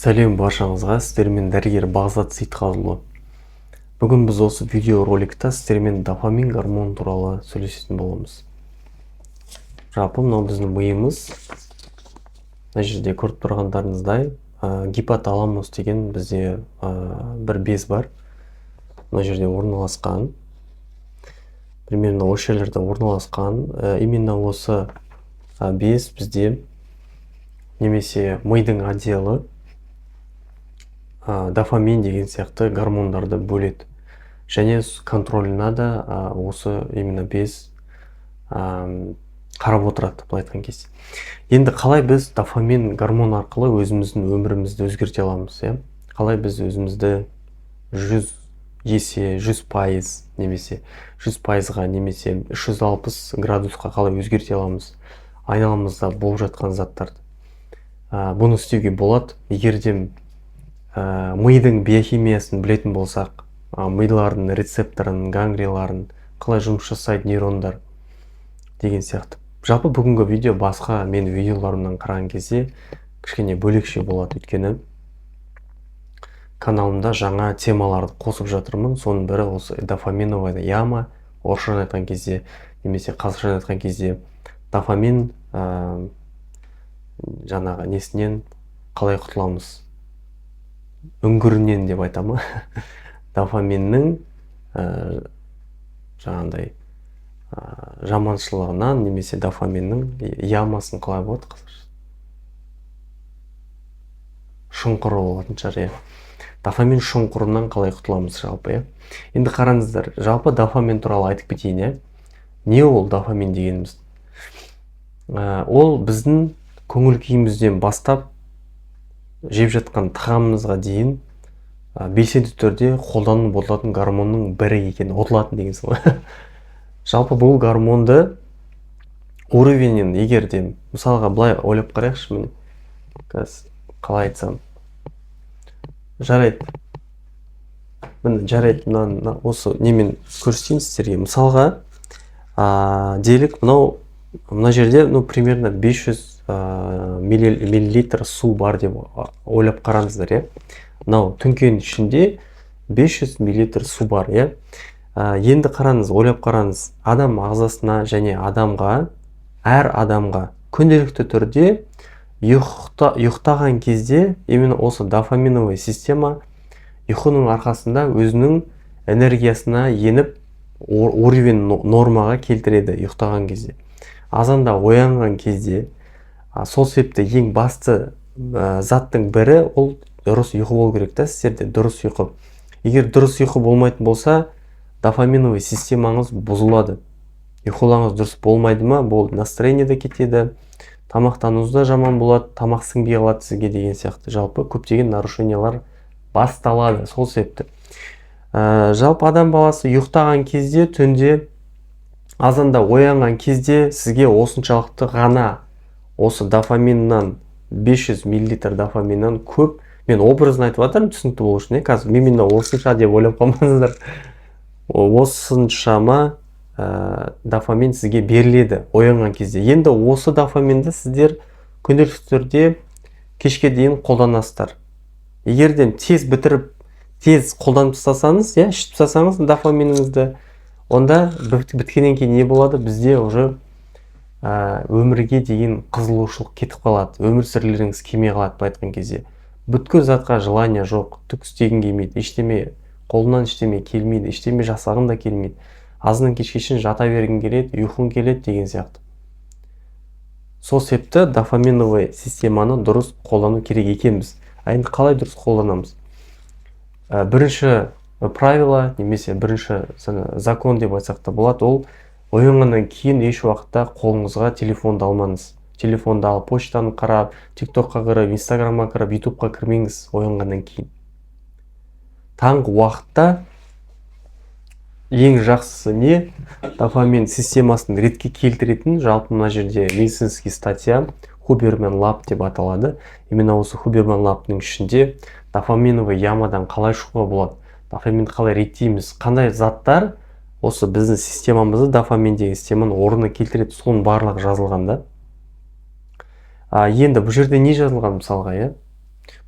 Сәлем баршаңызға! Сіздермен дәрігер Бағзат Сейітқазыұлы. Бүгін біз осы видеороликта сіздермен дофамин гормоны туралы сөйлесетін боламыз. Жалпы, мынау біздің миымыз. Мына жерде көріп тұрғандарыңыздай, гипоталамус деген бізде бір без бар, мына жерде орналасқан, примерно осы жерлерде орналасқан. Именно осы без бізде немесе мидың отделі дофамин деген сияқты гормондарды бөледі және контроліне да осы именно без қарап отырады, былай айтқан кезде. Енді қалай біз дофамин гормон арқылы өзіміздің өмірімізді өзгерте аламыз, иә? Қалай біз өзімізді 100 есе, 100% немесе 100%-ға немесе 360 градусқа қалай өзгерте аламыз айналамызда болып жатқан заттарды? Бұны істеуге болады, егер де мидың биохимиясын білетін болсақ, милардың рецепторын, ганглийларын, қалай жұмыс жасайды нейрондар деген сияқты. Жалпы, бүгінгі видео басқа мен видеоларымнан қараған кезде кішкене бөлекше болады, өйткені каналымда жаңа темаларды қосып жатырмын. Соның бірі осы дофаминовая яма, орысша айтқан кезде немесе қазақша айтқан кезде дофамин жаңағы несінен қалай құтыламыз, үңгірінен деп айта ма, дофаминнің жаңағындай жаманшылығынан немесе дофаминнің ямасын, қалай болады қазақша, шұңқыры болатын шығар, иә. Дофамин шұңқырынан қалай құтыламыз жалпы, иә? Енді қараңыздар, жалпы дофамин туралы айтып кетейін, иә. Не ол дофамин дегеніміз? Ол біздің көңіл күйімізден бастап жеп жатқан тағамымызға дейін белсенді түрде қолданылып отыратын гормонның бірі екен. Отылатын деген сол. Жалпы, бұл гормонды уровенін егер де мысалға былай ойлап қарайықшы, міне, қазір қалай айтсам, жарайды, міне, жарайды, мынаны осы немен көрсетейін сіздерге. Мысалға, делік, мынау мына жерде, ну, примерно 500 миллилитр су бар деп ойлап қараңыздар, иә. Мынау түңкенің ішінде 500 миллилитр су бар, иә. Енді қараңыз, ойлап қараңыз, адам ағзасына және адамға, әр адамға күнделікті түрде ұйықтаған кезде именно осы дофаминовая система ұйқының арқасында өзінің энергиясына еніп, уровень нормаға келтіреді ұйықтаған кезде, азанда оянған кезде. Сол себепті ең басты заттың бірі ол дұрыс ұйқы болу керек та. Сіздерде дұрыс ұйқы, егер дұрыс ұйқы болмайтын болса, дофаминовый системаңыз бұзылады. Ұйқыларыңыз дұрыс болмайды ма, болды, настроение де кетеді, тамақтануыңыз да жаман болады, тамақ сіңбей қалады сізге деген сияқты. Жалпы, көптеген нарушениялар басталады. Сол себепті жалпы адам баласы ұйықтаған кезде түнде, азанда оянған кезде сізге осыншалықты ғана осы дофаминнан, 500 миллилитр дофаминнан көп, мен образно айтып жатырмын түсінікті болу үшін, иә, қазір именно осынша деп ойлап қалмаңыздар, осыншама дофамин сізге беріледі оянған кезде. Енді осы дофаминді сіздер күнделікті түрде кешке дейін қолданасыздар. Егер де тез бітіріп, тез қолданып тастасаңыз, иә, ішіп тастасаңыз дофаминіңізді, онда біткеннен кейін не болады? Бізде уже өмірге деген қызығушылық кетіп қалады, өмір сүргілеріңіз келмей қалады. Былай айтқан кезде, бүткіл затқа желание жоқ, түк істегің келмейді, ештеме қолыңнан ештеме келмейді, ештеме жасағың да келмейді, азаннан кешке шейін жата бергің келеді, ұйқың келеді деген сияқты. Сол себепті дофаминовый системаны дұрыс қолдану керек екенбіз. А енді қалай дұрыс қолданамыз? Бірінші правило немесе бірінші закон деп айтсақ та болады, ол оянғаннан кейін еш уақытта қолыңызға телефонды алмаңыз. Телефонды алып, почтаны қарап, Тик Токқа кіріп, Инстаграмға кіріп, Ютубқа кірмеңіз оянғаннан кейін. Таңғы уақытта ең жақсысы не? Дофамин системасын ретке келтіретін, жалпы, мына жерде медицинский статья Хуберман Лаб деп аталады. Именно осы Хуберман Лабтың ішінде дофаминовый ямадан қалай шығуға болады, дофаминді қалай реттейміз, қандай заттар осы біздің системамызды, дофамин деген системаны орнына келтіреді, соның барлығы жазылған да. Енді бұл жерде не жазылған, мысалға, иә?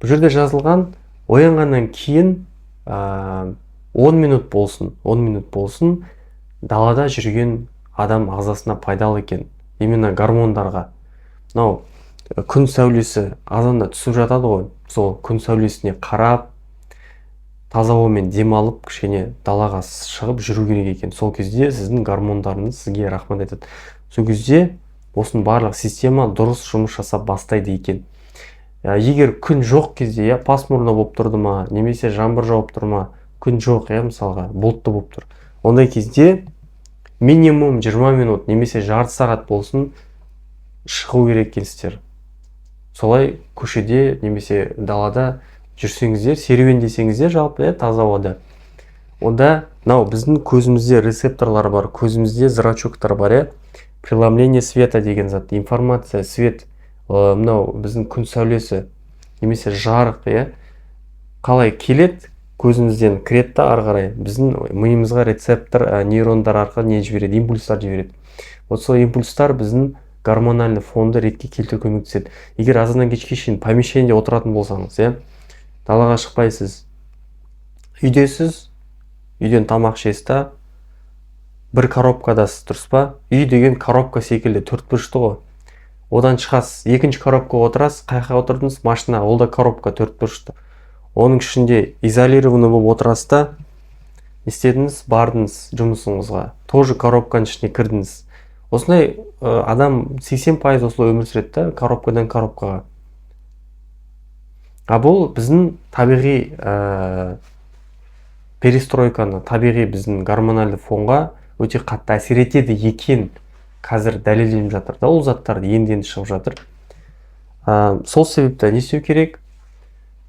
Бұл жерде жазылған: оянғаннан кейін 10 минут болсын, 10 минут болсын далада жүрген адам ағзасына пайдалы екен, именно гормондарға. Мынау күн сәулесі азанда түсіп жатады ғой, сол күн сәулесіне қарап, таза ауамен демалып, кішкене далаға шығып жүру керек екен. Сол кезде сіздің гормондарыңыз сізге рахмет айтады. Сол кезде осының барлық система дұрыс жұмыс жасап бастайды екен. Егер күн жоқ кезде, иә, пасмурно болып тұрды ма немесе жаңбыр жауып тұр ма, күн жоқ, иә, мысалға, бұлтты болып тұр, ондай кезде минимум 20 минут немесе жарты сағат болсын шығу керек екенсіздер. Солай көшеде немесе далада жүрсеңіздер, серуендесеңіздер, жалпы, иә, таза ауада, онда мынау біздің көзімізде рецепторлар бар, көзімізде зрачоктар бар, иә, преломление света деген зат, информация, свет, мынау біздің күн сәулесі немесе жарық, иә, қалай келеді, көзімізден кіреді да, ары қарай біздің миымызға рецептор нейрондар арқылы не жібереді? Импульстар жібереді. Вот сол импульстар біздің гормональный фонды ретке келтіруге көмектеседі. Егер азаннан кешке шейін помещениеде отыратын болсаңыз, иә, далаға шықпайсыз, үйдесіз, үйден тамақ ішесіз да, бір коробкадасыз, дұрыс па? Үй деген коробка секілді, төрт бұрышты ғой. Одан шығасыз, екінші коробкаға отырасыз. Қай жаққа отырдыңыз? Машина, ол да коробка, төрт бұрышты. Оның ішінде изолированный болып отырасыз да, не істедіңіз? Бардыңыз жұмысыңызға, тоже коробканың ішіне кірдіңіз. Осындай адам 80% осылай өмір сүреді да, коробкадан коробкаға. А бұл біздің табиғи перестройканы, табиғи біздің гормональды фонға өте қатты әсер етеді екен. Қазір дәлелденіп жатыр да, ол заттар енді енді шығып жатыр. Сол себепті не істеу керек?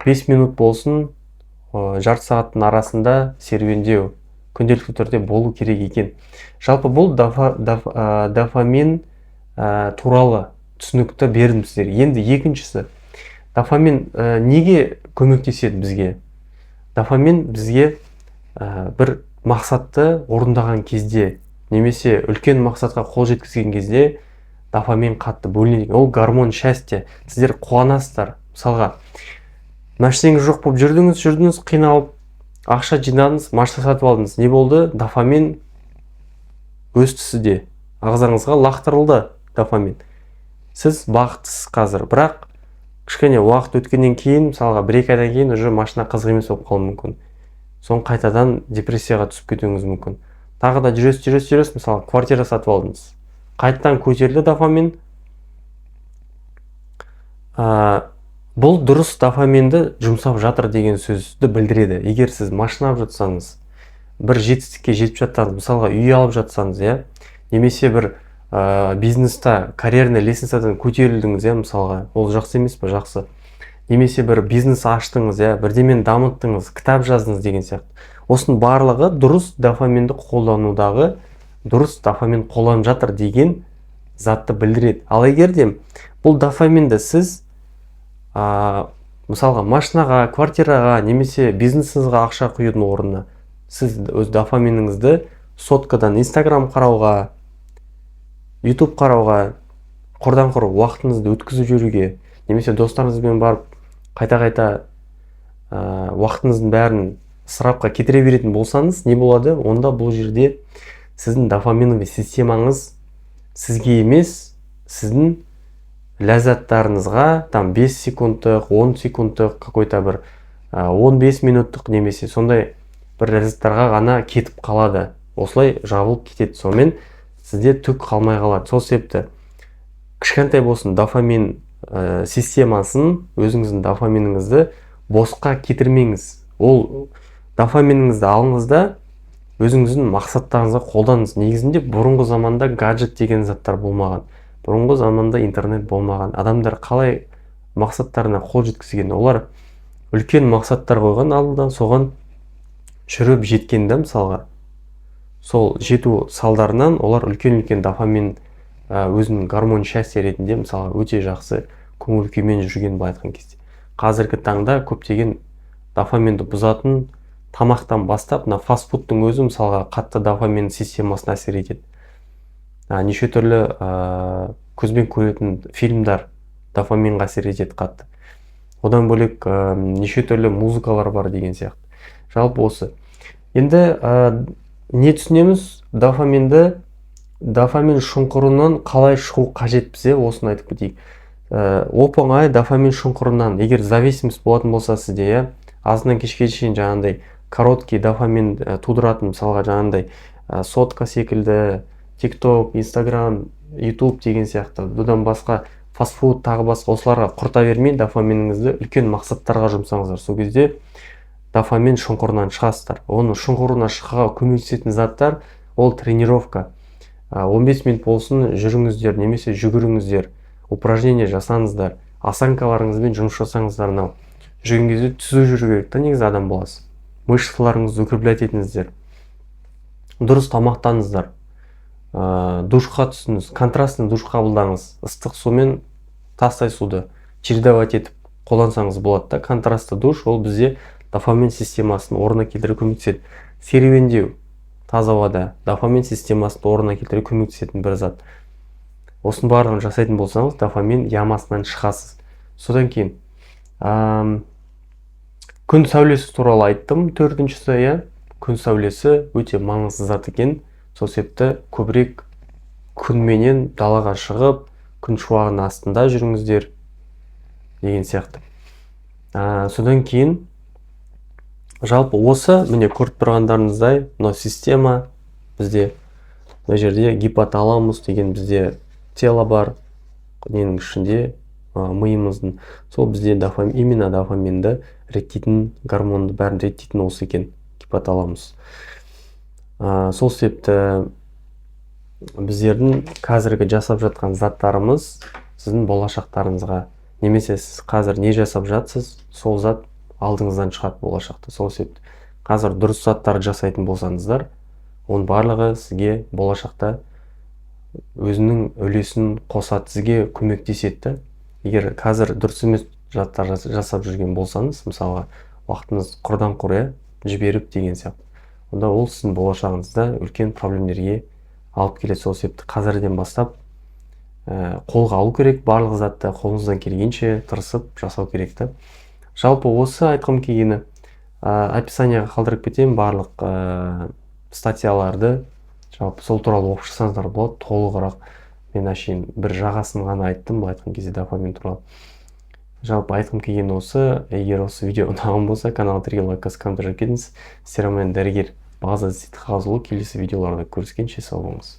5 минут болсын, жарты сағаттың арасында серуендеу күнделікті түрде болу керек екен. Жалпы бұл дофамин туралы түсінікті бердім сіздерге. Енді екіншісі: дофамин неге көмектеседі бізге? Дофамин бізге бір мақсатты орындаған кезде немесе үлкен мақсатқа қол жеткізген кезде дофамин қатты бөлінеді екен. Ол гормон счастья, сіздер қуанасыздар. Мысалға, машинаңыз жоқ болып жүрдіңіз, жүрдіңіз, қиналып ақша жинадыңыз, машина сатып алдыңыз. Не болды? Дофамин өсті сізде, ағзаңызға лақтырылды дофамин, сіз бақыттысыз қазір. Бірақ кішкене уақыт өткеннен кейін, мысалға, 1-2 айдан кейін уже машина қызық емес болып қалуы мүмкін. Соны қайтадан депрессияға түсіп кетуіңіз мүмкін. Тағы да жүресіз, жүресіз, жүресіз, мысалы, квартира сатып алдыңыз, қайтадан көтерілді дофамин. Бұл дұрыс дофаминді жұмсап жатыр деген сөзді білдіреді. Егер сіз машина алып жатсаңыз, бір жетістікке жетіп жатсаңыз, мысалға, үй алып жатсаңыз, иә, немесе бір бизнеста карьерный лестницадан көтерілдіңіз, иә, мысалға, ол жақсы емес па? Жақсы. Немесе бір бизнес аштыңыз, иә, бірдемені дамыттыңыз, кітап жаздыңыз деген сияқты, осының барлығы дұрыс дофаминді қолданудағы, дұрыс дофамин қолданып жатыр деген затты білдіреді. Ал егер де бұл дофаминді сіз мысалға, машинаға, квартираға немесе бизнесіңізге ақша құюдың орнына сіз өз дофаминіңізді соткадан Инстаграм қарауға, Ютуб қарауға, құрдан құр уақытыңызды өткізіп жіберуге немесе достарыңызбен барып қайта қайта уақытыңыздың бәрін ысырапқа кетіре беретін болсаңыз, не болады онда? Бұл жерде сіздің дофаминовый системаңыз сізге емес, сіздің ләззаттарыңызға, там 5 секундтық, 10 секундтық, какой-то бір 15 минуттық немесе сондай бір ләззаттарға ғана кетіп қалады. Осылай жабылып кетеді, сонымен сізде түк қалмай қалады. Сол себепті кішкентай болсын дофамин системасын, өзіңіздің дофаминіңізді босқа кетірмеңіз. Ол дофаминіңізді алыңыз да, өзіңіздің мақсаттарыңызға қолданыңыз. Негізінде бұрынғы заманда гаджет деген заттар болмаған, бұрынғы заманда интернет болмаған. Адамдар қалай мақсаттарына қол жеткізген? Олар үлкен мақсаттар қойған алдынан, соған жүріп жеткен да. Мысалға, сол жету салдарынан олар үлкен үлкен дофамин, өзінің гормон счастья ретінде, мысалға, өте жақсы көңіл күймен жүрген, былай айтқан кезде. Қазіргі таңда көптеген дофаминді бұзатын тамақтан бастап, мына фастфудтың өзі, мысалға, қатты дофамин системасына әсер етеді. Неше түрлі көзбен көретін фильмдар дофаминға әсер етеді қатты. Одан бөлек неше түрлі музыкалар бар деген сияқты. Жалпы осы. Енді не түсінеміз? Дофамин шұңқырынан қалай шығу қажет бізде, осыны айтып кетейік. Оп оңай дофамин шұңқырынан, егер зависимость болатын болса сізде, иә, азаннан кешке шейін жаңағындай короткий дофамин тудыратын, мысалға, жаңағындай сотка секілді, Тик Ток, Инстаграм, Ютуб деген сияқты, одан басқа фастфуд, тағы басқа, осыларға құрта бермей, дофаминіңізді үлкен мақсаттарға жұмсаңыздар, сол кезде дофамин шұңқырынан шығасыздар. Оның шұңқырына шығуға көмектесетін заттар ол тренировка. 15 минут болсын жүріңіздер немесе жүгіріңіздер, упражнение жасаңыздар, осанкаларыңызбен жұмыс жасаңыздар. Мынау жүрген кезде түзу жүру керек та негізі адам баласы. Мышцаларыңызды укреплять етіңіздер, дұрыс тамақтаныңыздар, душқа түсіңіз, контрастный душ қабылдаңыз. Ыстық сумен тастай суды чередовать етіп қолдансаңыз болады да. Контрастты душ ол бізде дофамин системасын орнына келтіруге көмектеседі. Серуендеу таза ауада дофамин системасын орнына келтіруге көмектесетін бір зат. Осының барлығын жасайтын болсаңыз, дофамин ямасынан шығасыз. Содан кейін күн сәулесі туралы айттым, төртіншісі, иә. Күн сәулесі өте маңызды зат екен. Сол себепті көбірек күнменен далаға шығып, күн шуағының астында жүріңіздер деген сияқты. Содан кейін жалпы осы, міне, көріп тұрғандарыңыздай, мынау система бізде. Мына жерде гипоталамус деген бізде тело бар, ненің ішінде, миымыздың. Сол бізде дофамин, именно дофаминді реттейтін, гормонды бәрін реттейтін осы екен гипоталамус. Сол себепті біздердің қазіргі жасап жатқан заттарымыз сіздің болашақтарыңызға немесе сіз қазір не жасап жатсыз, сол зат алдыңыздан шығады болашақта. Сол себепті қазір дұрыс заттарды жасайтын болсаңыздар, оның барлығы сізге болашақта өзінің үлесін қосады, сізге көмектеседі да. Егер қазір дұрыс емес заттар жасап жүрген болсаңыз, мысалға, уақытыңыз құрдан құр, иә, жіберіп деген сияқты, онда ол сіздің болашағыңызда үлкен проблемдерге алып келеді. Сол себепті қазірден бастап қолға алу керек барлық затты, қолыңыздан келгенше тырысып жасау керек та. Жалпы осы айтқым келгені. Описанияға қалдырып кетемін барлық статьяларды, жалпы сол туралы оқып шықсаңыздар болады толығырақ. Мен әшейін бір жағасын ғана айттым, былай айтқан кезде, дофамин туралы. Жалпы айтқым келгені осы. Егер осы видео ұнаған болса, каналға тіркеліп, лайк басып, комментарий жазып кетіңіз. Сіздермен дәрігер Бағзат Сейтқазыұлы. Келесі видеоларда көріскенше, сау болыңыз.